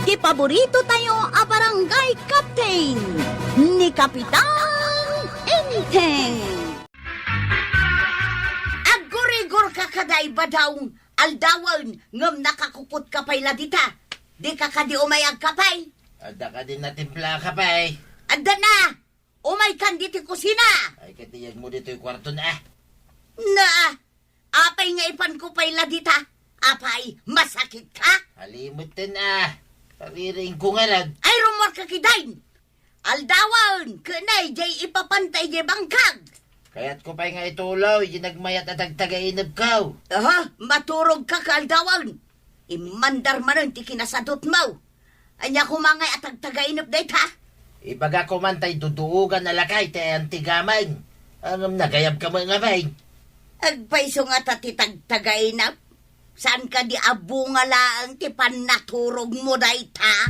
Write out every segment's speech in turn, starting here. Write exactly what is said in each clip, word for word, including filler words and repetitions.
Ti paborito tayo a barangay captain, ni Kapitan Enteng. Aggurigor ka kadi, Badong, aldawen, ngem nakakupot ka pay la dita. Di ka kadi umay agkape? Adda kadi natimpla a kape? Adda na! Umay kan ditoy kusina! Ay, katiyag mo ditoy kwarto na. Na, apay nga ipan ko pay la dita? Apay, masakit ka? Alimutan ah. Kaririing ko nga lang. Ay, rumor ka kidain! Aldawen, kenay, jay ipapantay jay bangkag. Kayat ko pay nga ituloy, jay nagmayat a tagtagainep ko. Aha, maturog ka ka aldawen. Immandar manen ti kinasadut mo. Ania koma ngay a tagtagainep dayta? Ibaga ko man tay duduogan a lakay ti ayan ti gameng. Ngem nagayab ka met ngamin. Agpayso ngata ti tagtagainep? Saan kadi a bunga laeng ti pannaturog mo dayta?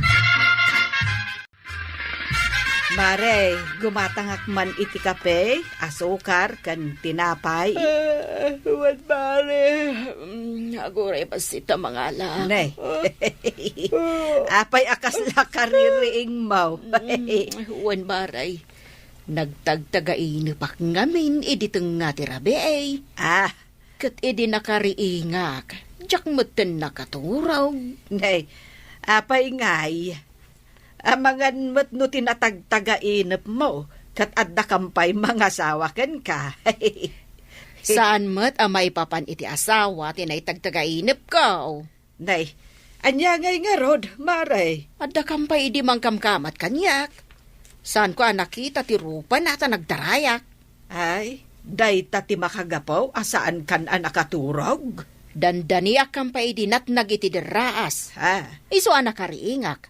Mare, gumatangak man iti kape, asukar, ken tinapay. Ah, wen, mare. Mm, aguray bassit a mangalak. Ne. Ah. Apay a kasla kaririing mo? Mm, wen, mare. Nagtagtagainepak ngamin idi tengnga ti rabii. Ah. Ket idi nakariingak, diak metten nakaturog. Nay, apay ngay? Amangan met no ti natagtagainep mo, ket adda kam pay mangasawa kenka. Saan met a maipapan iti asawa ti naitagtagainepko. Nay, ania ngay ngarud, mare? Adda kam pay idi mangkamkamat kaniak. Saanko a nakita ti rupana ta nagdarayak. Ay, dayta ti makagapu a saankan a nakaturog? Dandaniak kam pay idi natnag iti derraas. Ha? Isu a nakariingak.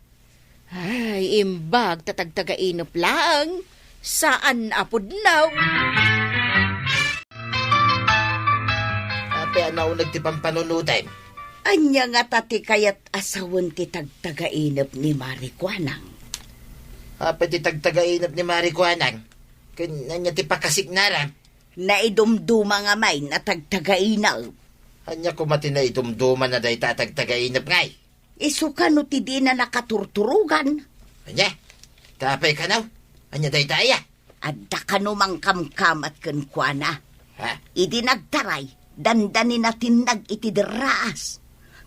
Ay, imbag ta tagtagainep laeng, saan a pudno. Apay a nauneg ti pampanunotem? Ania ngata ti kayat a sawen ti tagtagainep ni Mari Kuanang? Apay ti tagtagainep ni Mari Kuanang? Ken ania ti pakasiknara? Naidumduma ngamin a tagtagainep. Ania koma ti naidumduma na dayta a tagtagainep ngay? Isu kano ti dina nakaturturogan? Ania? Ta apay kano? Ania dayta aya? Adda kano mangkamkamat kenkuana. Ha? Idi nagtaray, dandanina ti natnag iti derraas.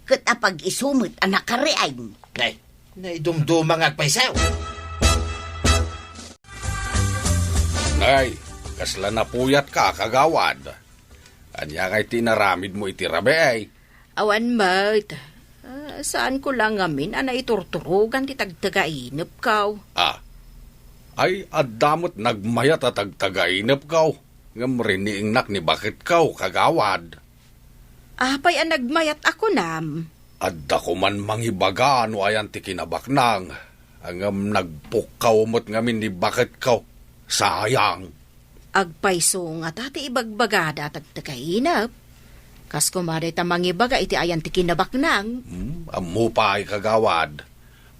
Ket apag-isu met a nakariing. Nay, naidumduma nga agpayso. Nay, kasla napuyatka, kagawad. Ania ngay ti inaramidmo iti rabii? Awan met. Ah, saanko la ngamin a naiturturogan ti tagtagainepko. Ah. Ay, adda met nagmayat a tagtagainepko, ngem riniingnak ni baketko, kagawad. Apay a nagmayat a kunam? Adda koman mangibaga no ayan ti kinabaknang, ngem nagpukkaw met ngamin ni baketko. Sayang. Agpayso ngata ti ibagbagada a tagtagainep. Kas koma dayta mangibaga iti ayan ti kinabaknang. Hmm, ammo pay, kagawad.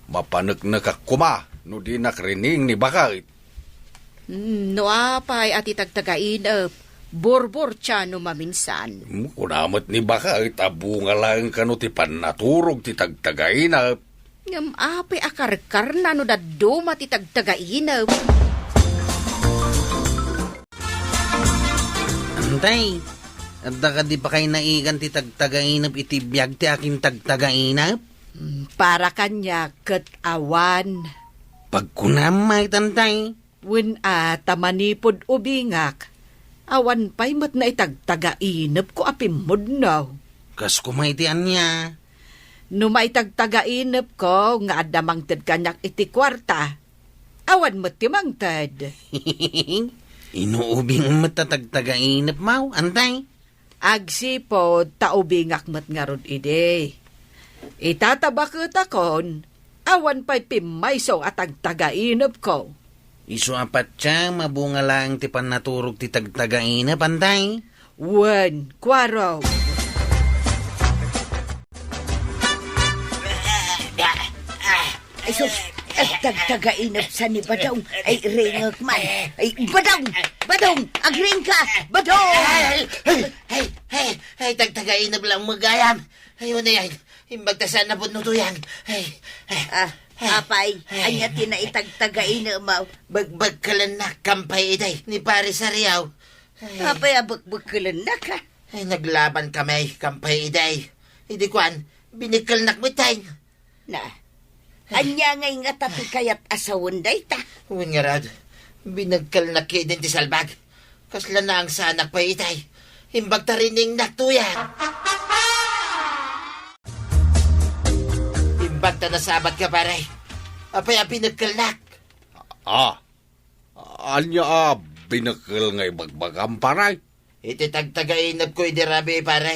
Mapaneknekak koma no dinak riniing ni baket. Hmm, no apay a ti tagtagainep, burburtia no maminsan. Hmm, kuna met ni baket a bunga laeng kano ti pannaturog ti tagtagainep. Ngem apay a karkarna no dadduma ti tagtagainep? Antay, adda kadi pakaynaigan ti tagtagainep iti biag ti akin tagtagainep? Mm, para kaniak ket awan. Pagkunam met, Antay. Wen a, ta manipud ubingak, awan pay met naitagtagainepko a pimmudno. Kas koma iti ania? No maitagtagainepko nga adda mangted kaniak iti kuarta, awan met ti mangted. Inuubing met ta tagtagainepmo, Antay? Agsipud ta ubingak met ngarud idi. Ita ta baketakon, awan pay pimmayso a tagtagainepko. Isu a patiem a bunga laeng ti pannaturog ti tagtagainep, Antay? Wen, kuarog. Ay, sus! Ay, tagtagainep sa ni Badong. Ay, ringek man. Ay, Badong! Badong! Agring ka! Badong! Ay, ay, ay, ay, ay, tagtagainep lang magayam. Ay, ano yan? Imbag ta saan a pudno, Tuyang. Ay, ay, Ah, ay, apay, ay, ania ti naitagtagainepmo? Bagbagkelennak, kampay iday, ni Pare Sariaw. Ay. Apay a bagbagkelennak, ha? Ay, naglaban kami, kampay iday. Idi kuan, binekkelnak met, Tay. Na, ania ngay ngata ti kayat a sawen dayta? Wen ngarud, binekkelnak ketdin ti salbag. Kasla naangsanak pay itay. Imbag ta riningnak, Tuyang. Imbag ta nasabatka, Pare. Apay a binekkelnak? Ah, ania a binekkel nga ibagbagam, Pare? Iti tagtagainepko idi rabii, Pare.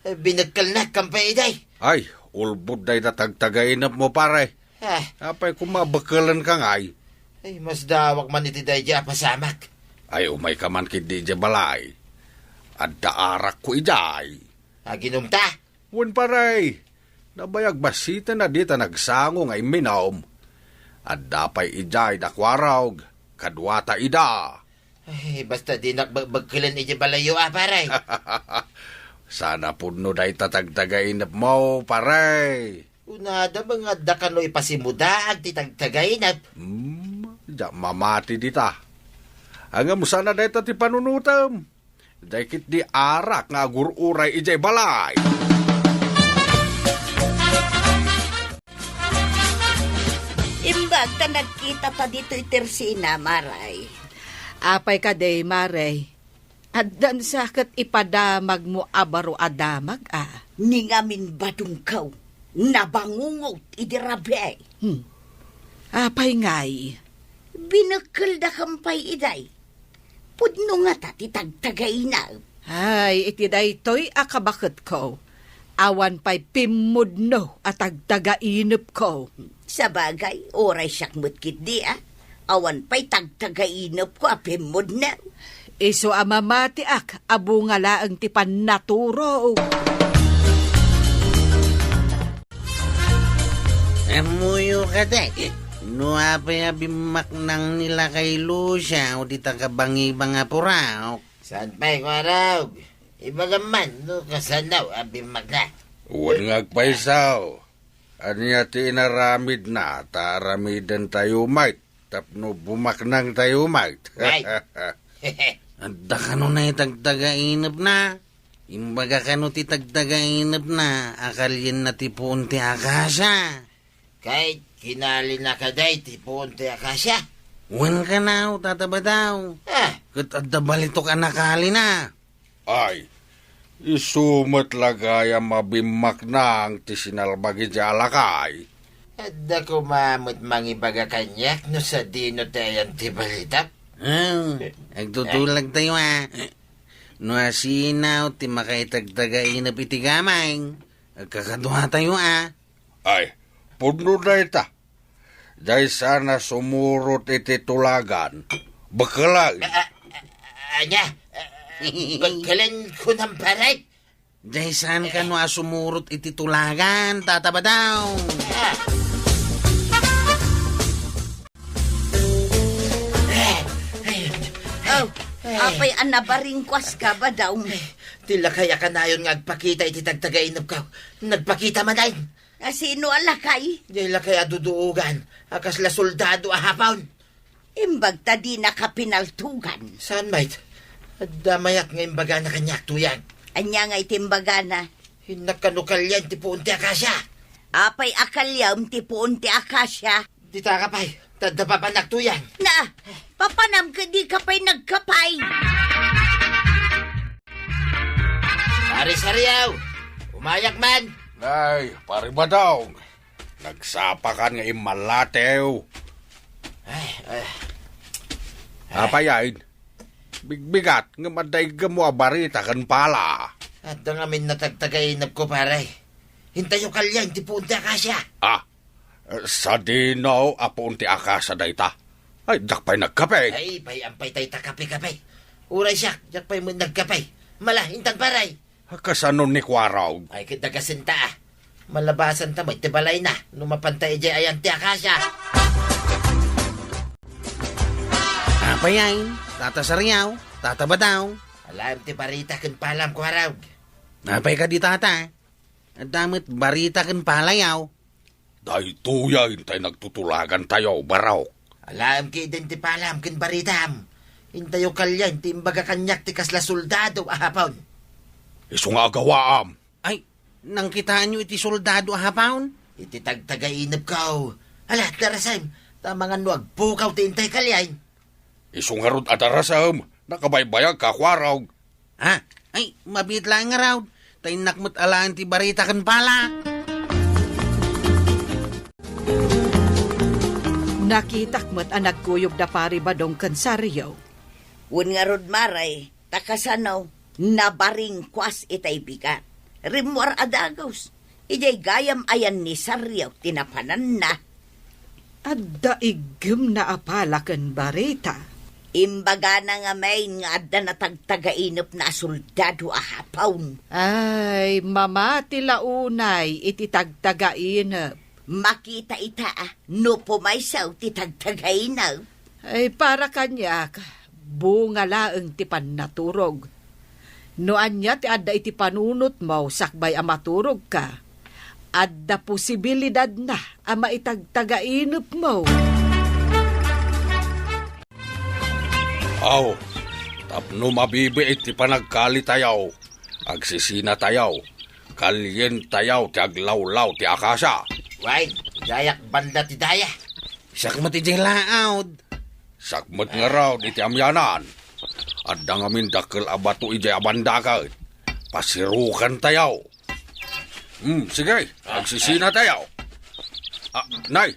Binekkelnak, kampay iday. Ay, ulbod dayta tagtagainepmo, Pare. Ah. Apay koma a bekkelenka ngay? Ay, masdaawak man iti daydiay a pasamak. Ay, umayka man ketdi idiay balay. Adda arakko idiay. Aginumta? Wen, Pare. Nabayag bassiten a dita nagsango nga imminum. Adda pay idiay da Kuarog, kaduata ida. Ay, basta dinak bagbagkelen idiay balayyo, a, Pare. Saan a pudno dayta tagtagainepmo, Pare. Kunada nga adda kano ipasimudaag ti tagtagainep. Hmm, diak mamati dita. Ngem saan a dayta ti panunotem. Diay ketdi arak nga agur-uray idiay balay. Imbag ta nagkitata ditoy tersina, Mare. Apay kadi, Mare? Addan sa ket ipadamagmo a baro a damag, a? Ni ngamin badongko, nabangungot idi rabii. Hmm. Apay ngay? Binekkeldakon pay idiay. Pudno ngata ti tagtagainep. Ay, iti daytoy a kabaketko, awan pay pimmudno a tagtagainepko. Sabagay, uray siak met ketdi, a. Awan pay tagtagainepko a pimmudno. Isu a mamatiak a bunga laeng ti pannaturo. Ammoyo kadi, no apay a bimmaknang ni Lakay Lucia o dita kabangibang a puraok? Saan pay, Kuarog? Ibagam man no kasano a bimmakna. Wen nga agpayso. Ania ti inaramidna ta aramidentayo met tapno bumaknangtayo met? Ay. Adda kano nay tagtagainepna? Imbaga kano ti tagtagainepna a kalienna ti puon ti akasia? Ket kinalina kadi ti puon ti akasia? Wen kano, Tata Badaw. Ah. Ket adda balitok a nakalina. Ay, isu met la gayam a bimmaknang ti sinalbag idiay a lakay. Adda koma met mangibaga kaniak no sadino ti ayan ti balitok? Ah, agtutulagtayo, a. No asino ti makaitagtagainep iti gameng, agkakaduatayo, a. Ay, pudno dayta. Diay saan a sumurot iti tulagan. Bekkelen. A, a, a, ania? A, bekkelen kunam, pare? Diay saan kano a sumurot iti tulagan, Tata Badaw. Ah. Oh, apay a nabaringkuaska, Badaw? Ti lakay a kanayon nga agpakita iti tagtagainepko, nagpakita manen. A sino a lakay? Diay lakay a duduogan a kasla soldado a Hapon. Imbag ta dinaka pinaltugan. Saan met? Adda mayat nga imbagana kaniak, Tuyang. Ania ngay ti imbagana? Innak kano kalian ti puon ti akasia. Apay a kaliam ti puon ti akasia? Dita ka pay, ta adda papanak, Tuyang. Na, papanam ket dika pay nagkapay. Pare Sariaw, umayak man. Ay, Pare Badong, nagsapakan nga immallatew. Ay, ay. Apay, ay? Bigbigat, ngem adda iggemmo a barita ken pala. Adda ngamin natagtagainepko, pare. Intayo kalian ti puon ti akasia. Ah, sadino a puon ti akasia dayta? Ay, diak pay nagkape. Ay, pay-am pay dayta kape-kape. Uray siak, diak pay met nagkape. Mala, intan, pare. Kasano ni Kuarog? Ay, ket dagasenta, a. Malabasanta met ti balayna no mapanta idiay ayan ti akasia. Apay ay, Tata Sariaw, Tata Badaw? Alaem ti barita ken palam, Kuarog. Apay kadi, Tata? Adda met barita ken palayaw. Daytoyen tay nagtutulagantayo, barok. Alaem ketdin ti palam ken baritam. Intayo kalian ti imbaga kaniak ti kasla soldado a hapon. Isu nga agawaam. Ay, nangkitaenyo iti soldado a hapon? Iti tagtagainepko. Ala, darasem, ta amangan no agpukaw ti intay kalian. Isu ngarud a darasem, nakabaybayag ka, Kuarog. Ha? Ay, mabiit laeng ngarud. Ta innak met alaen ti barita ken pala. Nakitak met a nagkuyog da Pari Badong ken Sario. Wen ngarud, Mare, ta kasano, nabaringkuas itay bigat. Rimmuar a dagus. Idiay gayam ayan ni Sario ti napananna. Adda iggemna a pala ken barita. Imbagana ngamin nga adda natagtagainepna a soldado a hapon. Ay, mamati la unay iti tagtagainep. Makita ita, ah, no pumayso ti tagtagainep. Ay, para kaniak, bunga laeng ti pannaturog. No ania ti adda iti panunotmo sakbay a maturogka, adda posibilidadna a maitagtagainepmo. Aw, tapno mabibiit ti panagkalitayo, agsisinatayo, kalientayo ti aglawlaw ti akasia. Wen, dayak banda ti daya. Siak met idiay laud. Siak met ngarud iti amianan. Adda ngamin dakkel a bato idiay a bandaket. Pasirukantayo. Hmm, sige, agsisinatayo. Ah, nay,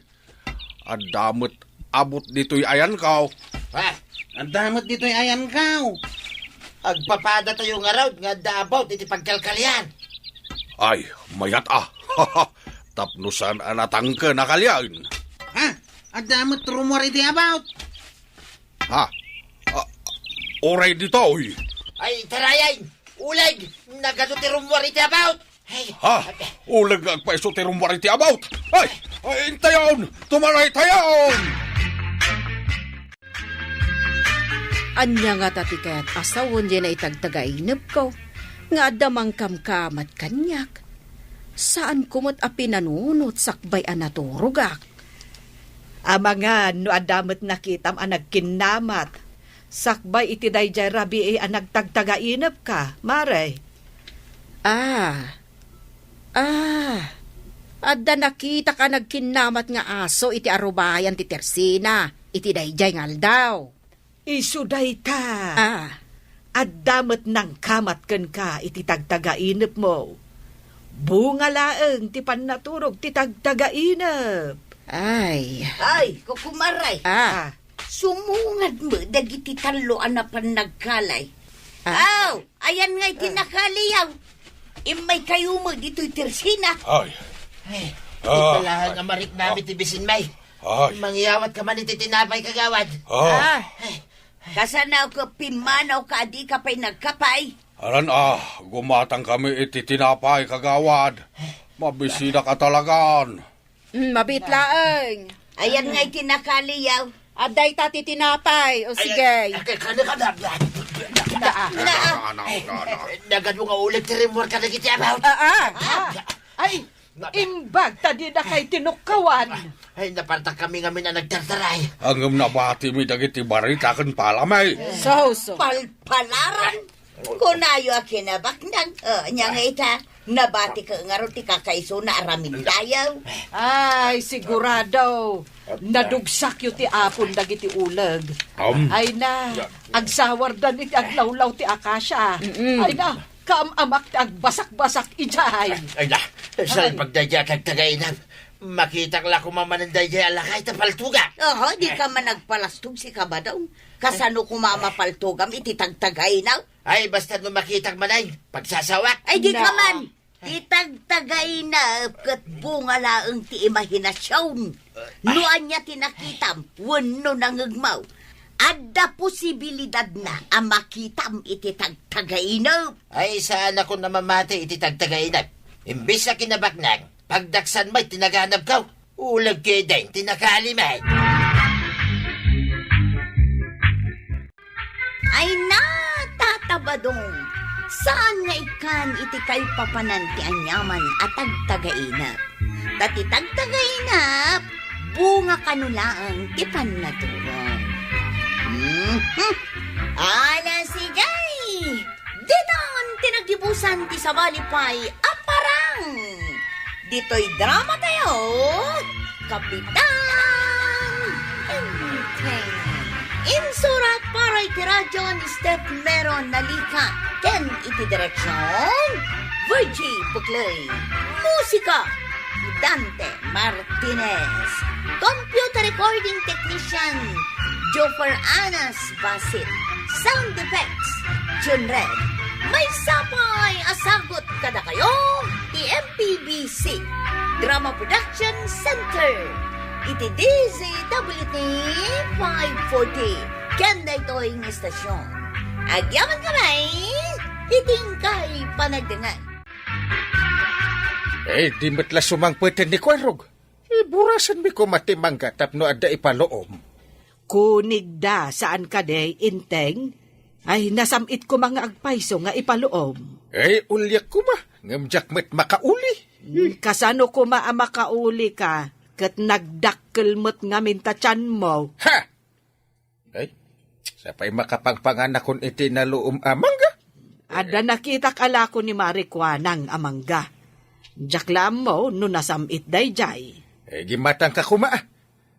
adda met abot ditoy ayanko. Ha? Adda met ditoy ayanko. Agpapadatayo ngarud nga adda abot iti pagkalkalian. Ay, mayat a. Tapno saan a natangken a kalian. Ha? Adda met rummuar iti abot. Ha? Ah, uray ditoy. Ay, tarayan! Uleg! Nagadu ti rummuar iti abot! Ay, Ha? Uleg nga agpayso ti rummuar iti abot. Ay, ay, intayon! Tumaraytayon! Ania ngata ti kayat a sawen diay naitagtagainepko nga adda mangkamkamat kaniak? Saanko met a pinanunot sakbay a naturogak. Amangan no adda met nakitam a nagkinnamat sakbay iti daydiay rabii a nagtagtagainepka, Mare. Ah. Ah. Adda nakitak a nagkinnamat nga aso iti arubayan ti tersina iti daydiay nga aldaw. Isu dayta. Ah. Adda met nangkamat kenka iti tagtagainepmo. Bunga laeng ti pannaturog ti tagtagainep. Ay. Ay, kukumaray. Ah. Ah. Sumungad met dagiti tallo a napan nagkalay. Ah. Aw, ayan nga iti nakaliyaw. Immaykayo met ditoy tersina. Ay. Ay, Ah. iti laeng a mariknami ti bisinmi. Ay. Mangyawat ka man iti tinapay, kagawad. Ah. Ah. Kasano ka pimmanaw ka a di ka pay nagkapay? Alan a, gumatang kami iti tinapay, kagawad. Mabisidak a talagan. Mm, mabit laeng. Ayan nga iti nakaliyaw. Adda ita ti tinapay. O, sige. Ay, ay, ay, kano ka na? Naa. Naa. Nagadu nga uleg ti rimmuar kadagiti abaw. Ah, ah. Ay, imbag ta dida kay tinukkawan. Ay, napartak kami ngamin a nagtartaray. Ngem nabatimi dagiti barita ken palami. So, so. Palpalaran. Kunayo a kinabaknang. O, nia nga ita, nabatika ngarud ti kakaisuna a ramindayaw. Ay, sigurado. Nadugsakyo ti apon dagiti uleg. Am. Ay na, agsawardan iti aglawlaw ti akasia. Mm-mm. Ay na, kaam-amak ti agbasakbasak idiay. Ay na, salpag daydiay a tagtagainep. Makitak la koma manen daydiay a lakay ta paltogak. Oho, di ka man nagpalastog, Sikabadong. Kasano koma a mapaltogam iti tagtagainep? Ay, basta no makitak manen, pagsasawak. Ay, di ka man. Ti tagtagainep ket bunga laeng ti imahinasion. No ania ti nakitam wenno nangngegmo, adda posibilidadna a makitam iti tagtagainep. Ay, saanakon a mamati iti tagtagainep. Imbes a kinabaknang, pagdaksan met ti naganabko. Uleg ketdin ti nakalimek. Ay na, Tata Badong, Saan nga ikkan iti kaipapanan ti aniaman a tagtagainep. Ta ti tagtagainep, bunga kano laeng ti pannaturon. Mhm. Ala, sige! Ditan ti naggibusan ti sabali pay a parang. Ditoy drama tayo, Kapitan Enteng. Insurat para iti radyo ni Steph Meron Nalica ken iti direksyon, Virgie Puclay. Musika, Dante Martinez. Computer recording technician, Joffer Anas Basit. Sound effects, Jun Red. Maysa pay a sagut kadakayo ti M P B C Drama Production Center iti D Z W T five forty. Ken daytoy nga istasyon, agyamankami iti inkay panagdengngeg. Eh, di met la sumangpeten ni Kuarog. Iburasanmi koma ti mangga tapno adda ipaluom. Kunigda, saan kadi, Enteng? Ay, nasam-it koma nga agpayso nga ipaluom. Eh, uliak koma, ngem diak met makauli. Hmm, kasano koma a makaulika, ket nagdakkel met ngamin ta tianmo? Ha! Ay, sapay makapangpanganakon iti naluom a mangga? Adda nakitak a lako ni Mari Kuanang a mangga. Diak la ammo no nasam-it daydiay. Eh, gimatangka koma, ah.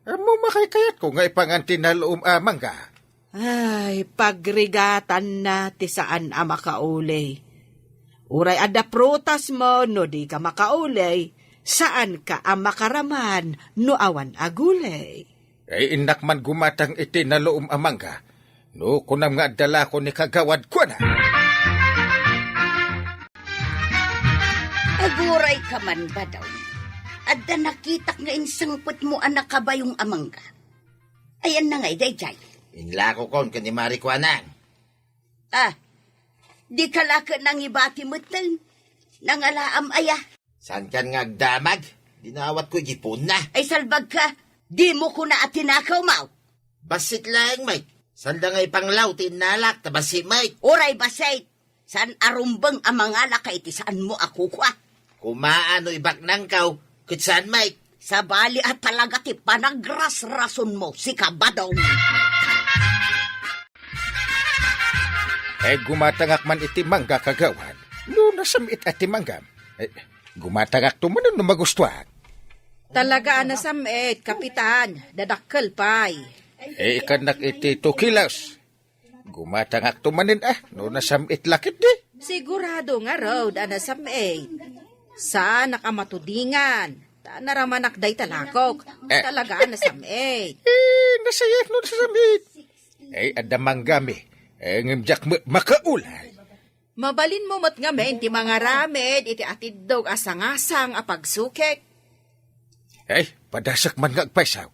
Ammom a kaykayatko nga ipangan ti naluom a mangga. Ay, pagrigatanna ti saan a makauli. Uray adda prutasmo no dika makauli, saanka a makaraman no awan a guli. Ay, innak man gumatang iti naluom a mangga. No kunam nga adda lako ni kagawad, kuana. Agurayka man, Badong. Adda nakitak nga insangpetmo a nakabayong a mangga. Ayanna ngay daydiay. Inlakokon ken ni Mari Kuanang. Ah, dika la ket nangibati metten. Nangalaam aya? Saankan nga agdamag? Dinaawatko iti puonna. Ay, salbagka. Dimo kuna a tinakawmo. Bassit laeng, Mike. Saan da nga ipanglaw ti innalak ta bassit, Mike? Uray bassit. Saan a rumbeng a mangalaka iti saanmo a kukua? Kumaa no ibaknangkaw, ket saan, Mike? Sabali a talaga ti panagrasrasonmo, sika, Badong. Eh, gumatangak man iti mangga, kagawad. No nasam-it a ti manggam. Eh, gumatangakto manen no magustuak. Talaga a nasam-it, Kapitan. Dadakkel pay. Eh, ikannak iti two kilos. Gumatangakto manen, ah, no nasam-it la ketdi. Sigurado ngarud a nasam-it. Saanak a matudingan. Ta naramanak dayta lakok. Eh. Talaga a nasam-it. Eh, nasayaat no nasam-it. Eh, adda manggami. Eh, ngem diak met makaulay. Mabalinmo met ngamin ti mangaramid iti atiddog a sangasang a pagsukit. Ay, padasek man nga agpayso.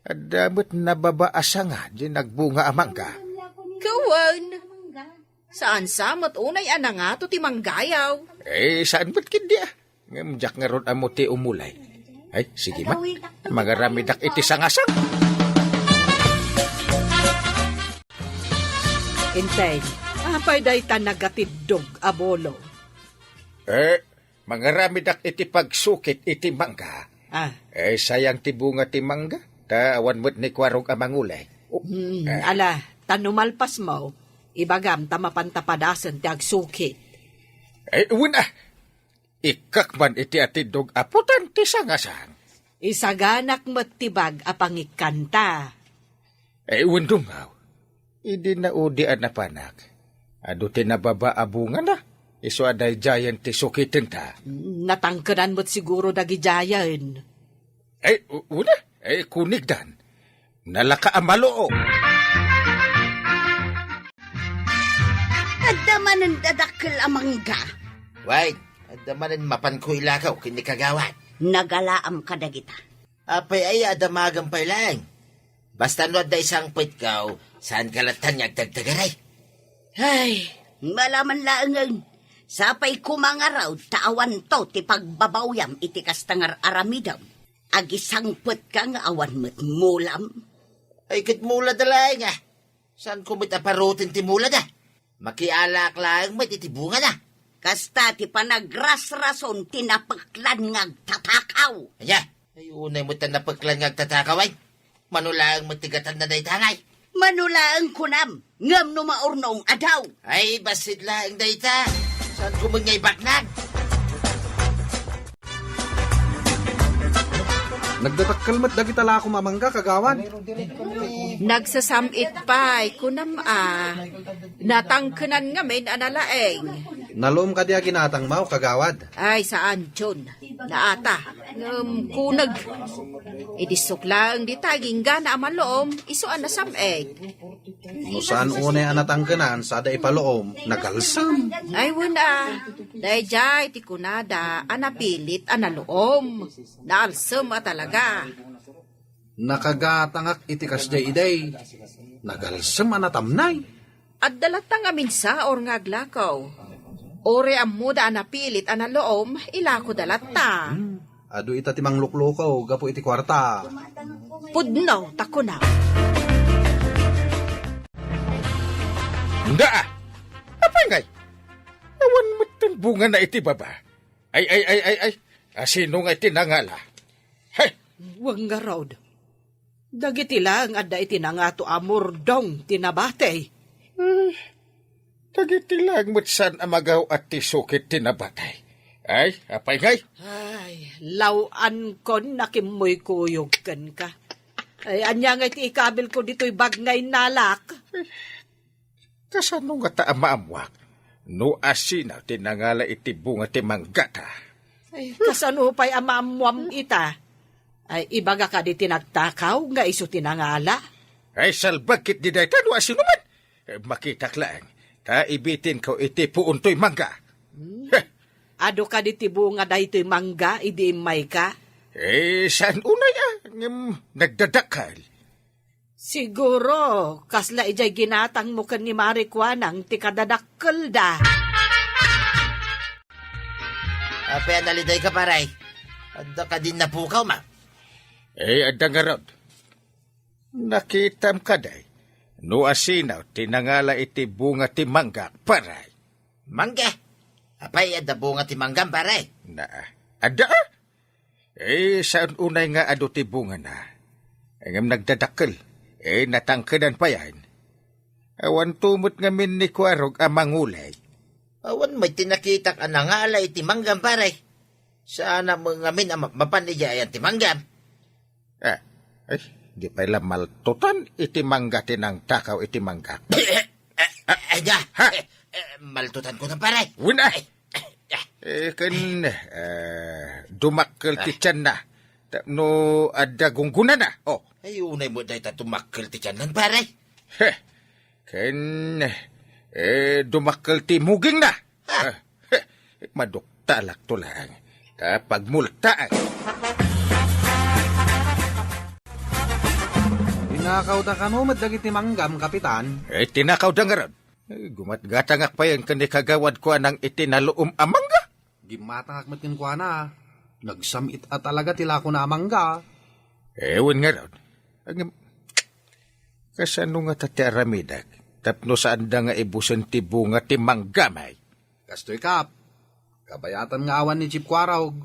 Adda met nababa a sanga di nagbunga a mangga. Kawan, saan sa met unay a nangato ti manggayaw? Eh, saan met ketdi, ah? Ngem diak ngarud ammo ti umulay. Ay, sige man. Mangaramidak iti sangasang. Enteng, apay dayta nagatiddog a bolo? Eh, mangaramidak iti pagsukit iti mangga. Ah. Eh, sayang ti bunga ti mangga. Ta awan met ni Kuarog a mangulay. Hmm, eh. Ala, ta no malpasmo, ibagam ta mapanta padasen ti agsukit. Eh, wen, ah. Ikkak man iti atiddog a putan ti sangasang. Isaganak met ti bag a pangikkanta. Eh, wen, dungaw. Idi naudi a napanak, adu ti nababa a bungana, isu a daydiayen ti sukitenta. Natangkenan met siguro dagidiayen. Eh, u-, una, eh, kunigdan. Nalaka a maluom. Adda manen dadakkel a mangga. Wait, adda manen mapanko ilakaw ken ni kagawad. Nagalaam kadagita. Apay aya a damagem pay laeng? Basta no adda isangpetkaw, saanka lattan nga agtagtagaray. Ay, malaman laengen. Sapay koma ngarud ta awanto ti pagbabawyam iti kasta nga aramidem. Agisangpetka nga awan met mulam. Ay, ket mulada laeng, ah. Saanko met a paruten ti mulada? Makialaak laeng met iti bungana. Kasta ti panagrasrason ti napeklan nga agtatakaw. Ania? Ay, unay met ta napeklan nga agtatakaw, ay. Mano laeng met ti gatanna dayta ngay? Mano laeng kunam, ngem no maurnong adaw. Ay, bassit laeng dayta. Saan ko met nga ibaknang? Nagdadakkel met dagita lakom a mangga, kagawad. Nagsasam-it pay, kunam a. Natangkenan ngamin a nalaeng. Naluom kadi a ginatangmo, kagawad? Ay, saan, John. Naata. Ngem kuneg. Idissok laeng dita inggana a maluom, isu a nasam-it. No saan unay a natangkenan, sada ipaluom, nagalsem. Ay, wen a. Daydiay ti kunada a napilit a naluom. Naalsem a talaga. Nakagatangak iti kasdiay idi. Nagalsem a natamnay. Adda latta ngamin saor nga aglakaw. Uray ammoda a napilit a naluom, ilakoda latta. Hmm. Adu ita ti mangluklukaw gapu iti kuarta. Pudno ta kunam. Unda a! Apay ngay? Awan metten bungana iti baba. Ay, ay, ay, ay, ay. Asino nga iti nangala? He! Wen ngarud. Dagiti laeng adda iti nangato a murdong ti nabati. Eh, dagiti laeng met saan a magaw-at ti sukit ti nabati. Ay, apay ngay? Ay, law-ankon a kimmuykuyog kenka. Ay, ania ngay ti ikabilko ditoy bag nga innalak? Kasano ngata a maammuak no asino ti nangala iti bunga ti manggata? Ay, kasano pay a maammuam ita? Ay, ibaga kadi ti nagtakaw nga isu ti nangala? Ay, salbag ketdi dayta no asino man. Eh, makitak laeng, ta ibitinko iti puon toy mangga. Hmm? Heh! Adu kadi ti bunga daytoy mangga idi immayka? Eh, saan unay a, ngem nagdadakkel. Siguro, kasla idiay ginatangmo ken ni Mari Kuanang ti kadadakkelda. Apay a nalidayka, pare? Adda kadin napukawmo? Eh, adda ngarud. Nakitam kadi no asino ti nangala iti bunga ti manggak, pare? Mangga? Apay, adda bunga ti manggam, pare? Na, adda a? Eh, saan unay nga adu ti bungana? Ngem nagdadakkel. Eh, natangkenan payen. Awanto met ngamin ni Kuarog a mangulay. Awan met ti nakitak a nangala iti manggam, pare. Saan a met ngamin a ma-, mapan idiay ayan ti manggam. Ah, ay, di pay la maltutan iti mangga ti nangtakaw iti manggak. Eh, eh, eh, da. Ha? Eh, eh, maltutan ko na, pare. Wen a. Eh, eh, ah. Eh, ken, eh, dumakkel ti Ah. tianna. Tapno adda gunggonana. Oh. Ay, unay met dayta dumakkel ti tiannan, pare. Heh. Ken, eh, dumakkel ti mugingna. Ah. Eh, heh. Maduktalakto laeng. Ta pagmultaak. Tinakawda kano met dagiti manggam, Kapitan? Eh, tinakawda ngarud. Eh, gumatgatangak payen ken ni Kagawad Kuanang iti naluom a mangga. Gimmatangak met kenkuana. Nagsam-it a talaga ti lakona a mangga. Eh, wen ngarud. Ngem, kasano ngata ti aramidek tapno saanda nga ibusen ti bunga ti mangga, may? Kastoy, Kap. Kabayatan nga awan ni Chief Kuarog,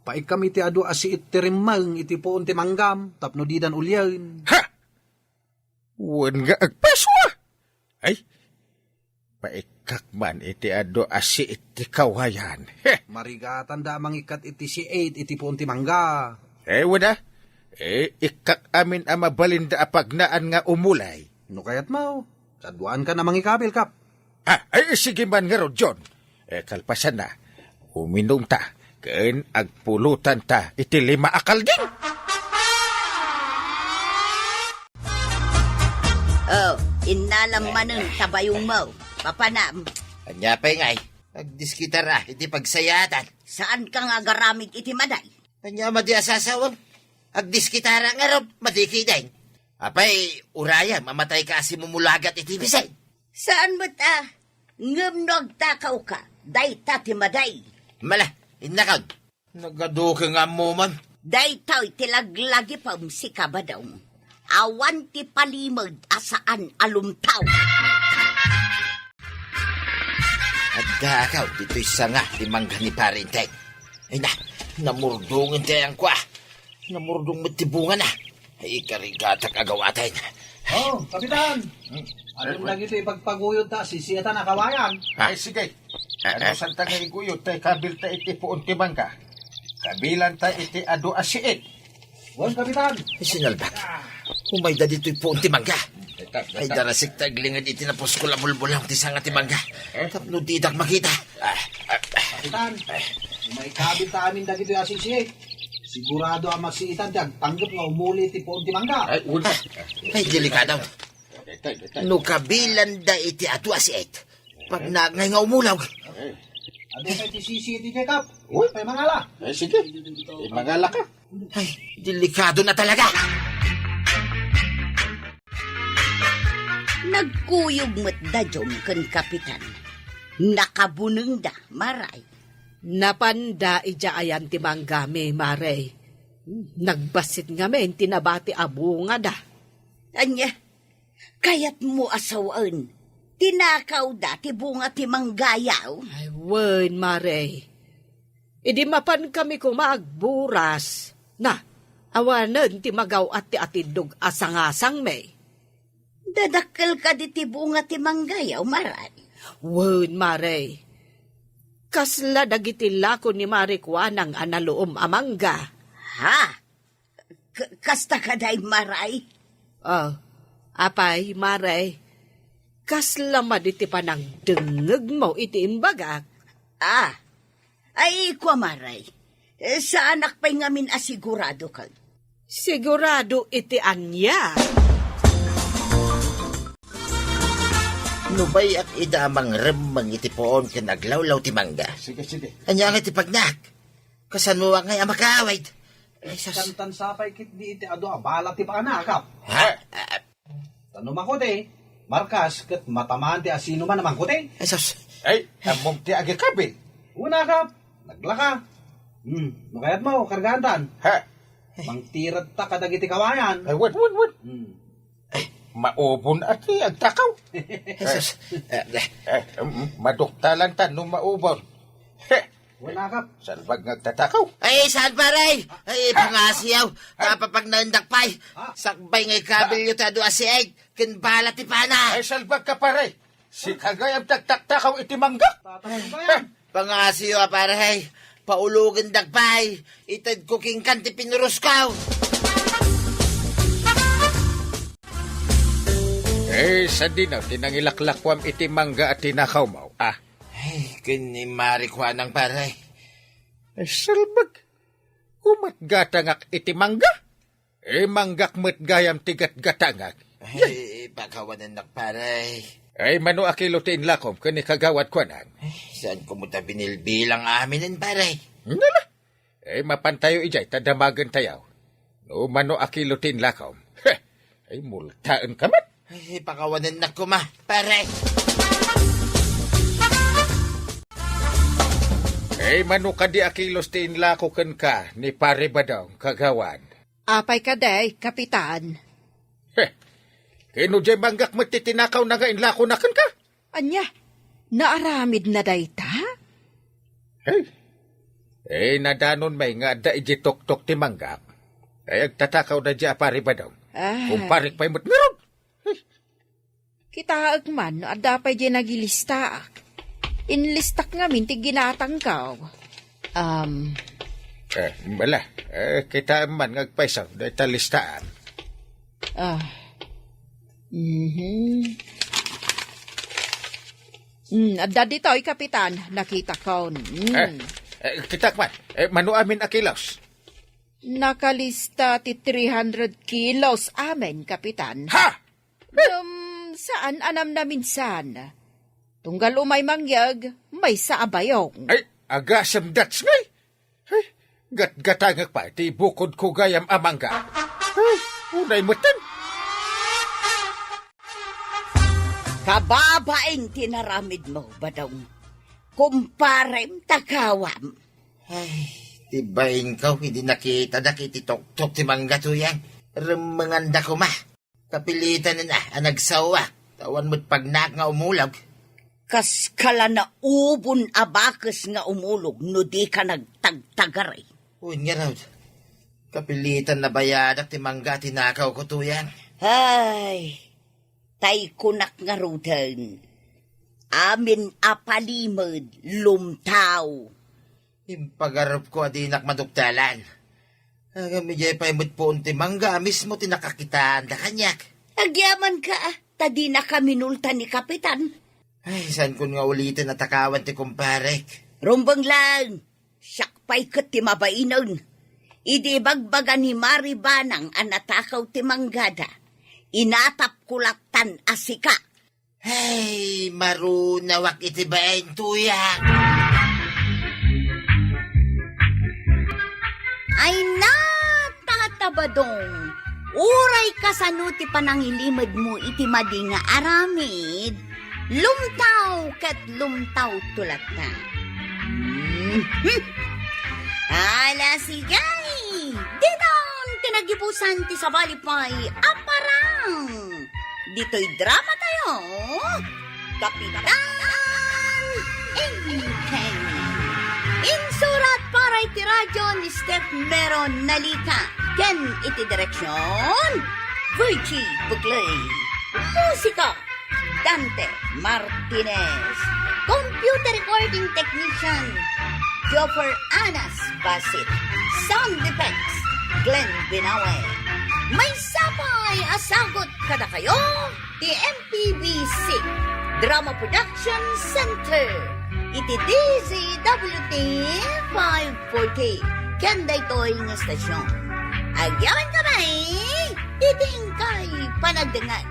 paikkam iti adu a siit ti rimmeng iti puon ti manggam tapno didan ulien. Ha! Wen nga agpaso a! Ay, paikkak man iti adu a siit ti kawayan. Heh! Marigatanda a mangikkat iti siit iti puon ti mangga. Eh, wen a. Eh, ikkak amin a mabalinda a pagnaan nga umulay. No kayatmo, kaduaankan a mangikabil, Kap. Ah, ay, sige man ngarud, John. Eh, kalpasanna, uminumta, ken agpulotanta iti lima a kalding. Oh, innalam manen ta bayongmo. Papanam. Ania pay ngay? Agdiskitara iti pagsayaatan. Saanka nga agaramid iti maday? Ania madi a sasawem? Agdiskitara ngarud, madi ketdin. Apay, urayem a matayka a simumulagat iti bisin? Saan met a, ngem no agtakawka, dayta ti maday. Mala, innakon. Nagadu ken nga ammoman. Daytoy ti laglagipem, sika, Badong. Awan ti palimed a saan a lumtaw. Kakaw, ditoy sanga ti mangga ni Pare Enteng. Ay na, namurdongen ti ayangko, ah. Namurdong met ti bungana. Ay, karigatak a gawaten. Oh, Kapitan! Hmm? Adun dagitoy ipagpaguyod ta, sisiatan a kawayan. Ah. Ay, sige. Ah, ah. Ano santa nga iguyod, tay kabil ta iti puon ti mangga? Kabilan ta iti adu a siit. Wen, Kapitan. Ay, sinalbak. Umayda ditoy puon ti mangga. Ay, darasik ta aglinged iti napuskol a bulbulong ti sanga ti mangga. Eh? Tapno didak makita. Ah, ah, ah. Kapitan, umaykabil ta amin dagitoy a sisiit. Sigurado a masiitan ti agpanggep nga umuli iti puon ti mangga. Ay, un- Ay, delikado. Tay, tay, tay. No kabilanda iti adu a siit, pagnagnay nga umulaw. Eh. Adu pay ti sisiit iti Kap. Uy. Pay mangala. Eh, sige. Eh, mangala ka. Ay, delikado na talaga. Nagkuyog met da Jom ken Kapitan. Nakabunengda, Maray. Napanda idiay ayan ti manggami, Maray. Nagbassit ngamin ti nabati a bungada. Ania? Kayatmo a sawen, tinakawda ti bunga ti manggayaw? Ay, wen, Maray. Idi mapankami koma agburas, na, awanen ti magaw-at ti atiddog a sangasangmi. Dadakkel kadi ti bunga ti manggayaw, Maray? Wen, Maray. Kasla dagiti lako ni Mari Kuanang a naluom a mangga. Ha? K-, kasta kadi, Maray? Oh, apay, Maray? Kasla madi ti panangdengngegmo iti imbagak? Ah, ay, kua, Maray. Eh, saanak pay ngamin a sigurado ket. Sigurado iti ania? Nubay-ak ida a mangremmeng iti puon ken aglawlaw ti mangga. Sige, sige. Ania nga ti pagnak? Kasanoak ngay a makaawid? Ay, sus. Kantan sapay ketdi iti adu a bala ti paanakap. Ha? Ta no makuti, markas ket matamaan ti asinoman a mangkuti. Ay, sus. Ay, ammom ti agikabil. Unakap, naglaka. Hmm, no kayatmo, kargaantan. Ha? Mangtiradta kadagiti kawayan. Ay, wait, wait, wait. Hmm. Maubon a ti agtakaw. Jesus. Eh, eh, mm, maduktalan ta no maubon. Heh. Wala ka. Salbag nga agtatakaw. Ay, saan, pare? Ay, pangasiyaw. Napapagnaendak pay. Ah. Sakbay nga ikabilyo ta adu a sieg. Ken bala ti pana. Ay, salbag ka, pare. Sika gayam ti agtaktakaw iti mangga. Tatay ko yan. Pangasiyo a pare, hey. Paulugendak pay. Itedko kenka ti pinurosko. Eh, sadino ti nangilaklakuam iti mangga a tinakawmo, ah? Ay, ken ni Mari Kuanang pare. Eh, salbag. Umatgatangak iti mangga? Eh, manggak met gayam ti gatgatangak. Ay, pakawanennak, pare. Ay, mano a kilo ti inlakom ken ni Kagawad Kuanang? Ay, saan ko met a binilbilang aminen, pare? Nala. Eh, mapantayo idiay ta damagentayo. No mano a kilo ti inlakom. Heh, ay, multaen ka met. Ay, pakawanennak koma, pare. Eh, mano kadi a kilos ti inlako kenka ni Pare Badong, Kagawad? Apay kadi, Kapitan? Heh, ken no diay manggak met ti tinakawna nga inlakona kenka? Ania? Naaramidna dayta? Hey. Eh, nadanon may nga adda iti toktok ti manggak. Ay, agtatakaw da di a Pare Badong. Ah. Kumparek pay met ngarud. Hey. Kitaek man no adda pay diay nagilistaak. Inlistak ngamin ti ginatangko. Um. Eh, bala. Eh, kitaem man nga agpayso dayta listaan. Ah. Mhm. Mm, adda ditoy, Kapitan. Nakita ko. Mm. Eh, eh, kitaek man. Eh, mano amin a kilos? Nakalista ti three hundred kilos amin, Kapitan. Ha? Ngem saan a namnaminsan. Tunggal umay mangyeg, maysa a bayong. Ay, agasem dats ngay. Ay, gatgatangek pay ti bukodko gayam a mangga. Ay, unay metten. Kababain ti naramidmo, Badong. Kumparem, takawam. Ay, ti bainko, idi nakitadak iti toktok ti mangga tuyang. Remmenganda koma. Kapilitanen a, a nagsawak. Ta awan met pagnak nga umulog. Kas kala naubon a bakes nga umulog no di ka nagtagtagari. Wen ngarud, kapilitan nabayadak ti mangga a tinakawko, Tuyang. Ay, tay kunak ngaruden, amin a palimed, lumtaw. Impagarupko a dinak maduktalan. Ngem idiay pay met puon ti mangga a mismo ti nakakitaanda kaniak. Agyamanka, a, ta dinaka minulta ni Kapitan. Ay, saankon nga uliten a takawan ti kumparek. Rumbeng laeng, siak pay ket ti mabainen. Idi ibagbaga ni Mari Banang a natakaw ti manggada, inatapko lattan a sika. Hey, marunawak iti bain, Tuyang. Ay, natatabadong. Uray kasano ti panangilimedmo iti madi nga aramid, lumtaw ket lumtaw to latta. Mhm. Ala, sige. Ditan ti nagibusan ti sabali pay a parang. Ditoy drama tayo, Kapitan Inkenny. Insurat para iti radyo ni Steph Meron Nalita. Ken iti direksyon, Virgie Bugley. Musika, Dante Martinez. Computer recording technician, Joffer Anas Basit. Sound effects, Glenn Binawe. Maysa pay a sagut kadakayo ti M P B C Drama Production Center iti D Z W T five forty ken daytoy nga estasyon. Agyamankami iti inkay panagdengngeg.